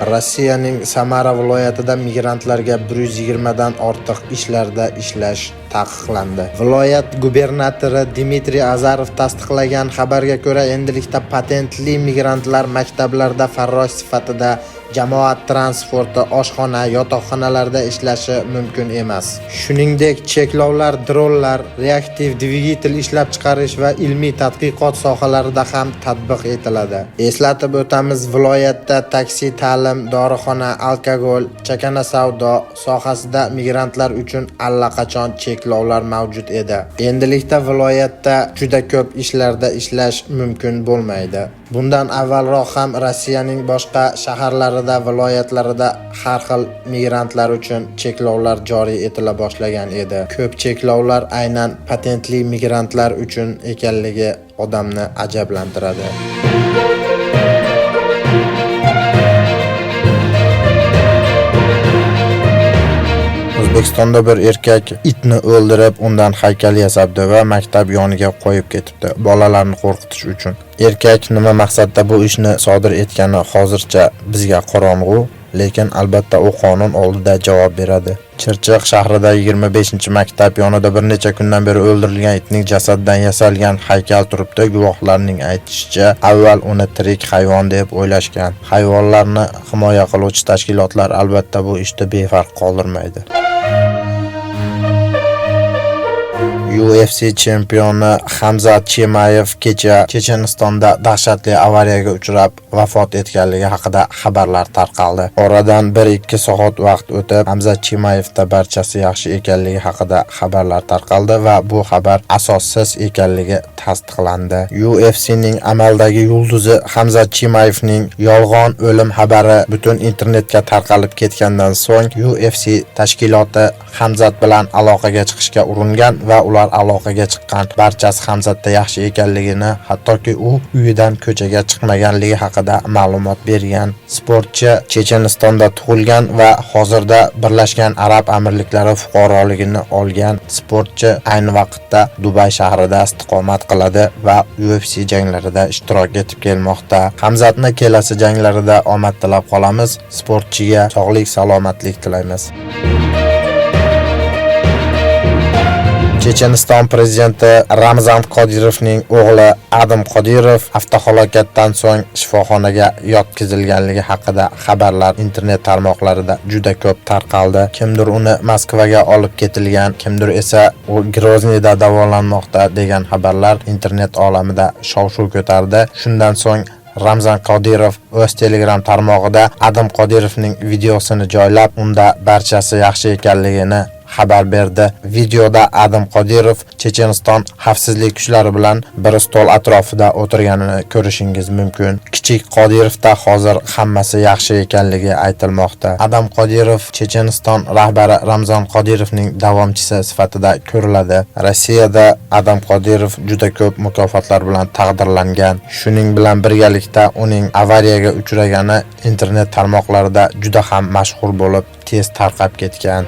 Rossiyaning Samara viloyatida migrantlarga 120 dan ortiq ishlarda ishlash taqiqlandi. Viloyat gubernatori Dmitriy Azarov tasdiqlagan xabarga ko'ra, endilikda patentli migrantlar maktablarda farrosh sifatida, jamoat transporti, oshxona, yotoqxonalarda ishlashi mumkin emas. Shuningdek, cheklovlar dronlar, reaktiv dvigatel ishlab chiqarish va ilmiy tadqiqot sohalarida ham tatbiq etiladi. Eslatib o'tamiz, viloyatda taksi, ta'lim, dorixona, alkogol, chakana savdo sohasida migrantlar uchun allaqachon cheklovlar mavjud edi. Endilikda viloyatda juda ko'p ishlarda ishlash mumkin bo'lmaydi. Bundan avvalroq ham Rossiyaning boshqa shaharlarida, viloyatlarida har xil migrantlar uchun cheklovlar joriy etila boshlagan edi. Ko'p cheklovlar aynan patentli migrantlar uchun ekanligi odamni ajablantiradi. O'zbekistonda bir erkak itni o'ldirib, undan haykal yasabdi va maktab yoniga qo'yib ketibdi, bolalarni qo'rqitish uchun. Erkak nima maqsadda bu ishni sodir etgani hozircha bizga qorong'u, lekin albatta u qonun oldida javob beradi. Chirchiq shahrida 25-maktab yonida bir necha kundan beri o'ldirilgan itning jasadidan yasalgan haykal turibdi. Guvohlarning aytishicha, avval uni tirik hayvon deb o'ylashgan. Hayvonlarni himoya qiluvchi tashkilotlar albatta bu ishni befarq qoldirmaydi. UFC chempioni Hamzat Chimaev kecha Chechenistonda dahshatli avariyaga uchrab vafot etganligi haqida xabarlar tarqaldi. Oradan 1-2 soat vaqt o'tib, Hamzat Chimaevda barchasi yaxshi ekanligi haqida xabarlar tarqaldi va bu xabar asossiz ekanligi tasdiqlandi. UFCning amaldagi yulduzi Hamzat Chimaevning yolg'on o'lim xabari butun internetga tarqalib ketgandan so'ng UFC tashkiloti Hamzat bilan aloqaga chiqishga uringan va ular aloqaga chiqqan. Barchasi Hamzatda yaxshi ekanligini, hattoki u uyidan ko'chaga chiqmaganligi haqida ma'lumot bergan. Sportchi Chechenistonda tug'ilgan va hozirda Birlashgan Arab Amirliklari fuqaroligini olgan. Sportchi ayni vaqtda Dubay shahrida istiqomat qiladi va UFC janglarida ishtirok etib kelmoqda. Hamzatni kelasi janglarida omad tilab qolamiz. Sportchiga sog'lik, salomatlik tilaymiz. Checheniston prezidenti Ramzan Qodirovning o'g'li Adam Qodirov avtohalokatdan so'ng shifoxonaga yotqizilganligi haqida xabarlar internet tarmoqlarida juda ko'p tarqaldi. Kimdir uni Moskvaga olib ketilgan, kimdir esa u Grozniyda davolanmoqda degan xabarlar internet olamida shov-shuv ko'tardi. Shundan so'ng Ramzan Qodirov o'z Telegram tarmog'ida Adam Qodirovning videosini joylab, unda barchasi yaxshi ekanligini xabar berdi. Videoda Adam Qodirov Checheniston xavfsizlik kuchlari bilan bir stol atrofida o'tirganini ko'rishingiz mumkin. Kichik Qodirovda hozir hammasi yaxshi ekanligi aytilmoqda. Adam Qodirov Checheniston rahbari Ramzan Qodirovning davomchisi sifatida ko'riladi. Rossiyada Adam Qodirov juda ko'p mukofotlar bilan taqdirlangan. Shuning bilan birgalikda uning avariyaga uchragani internet tarmoqlarida juda ham mashhur bo'lib, tez tarqab ketgan.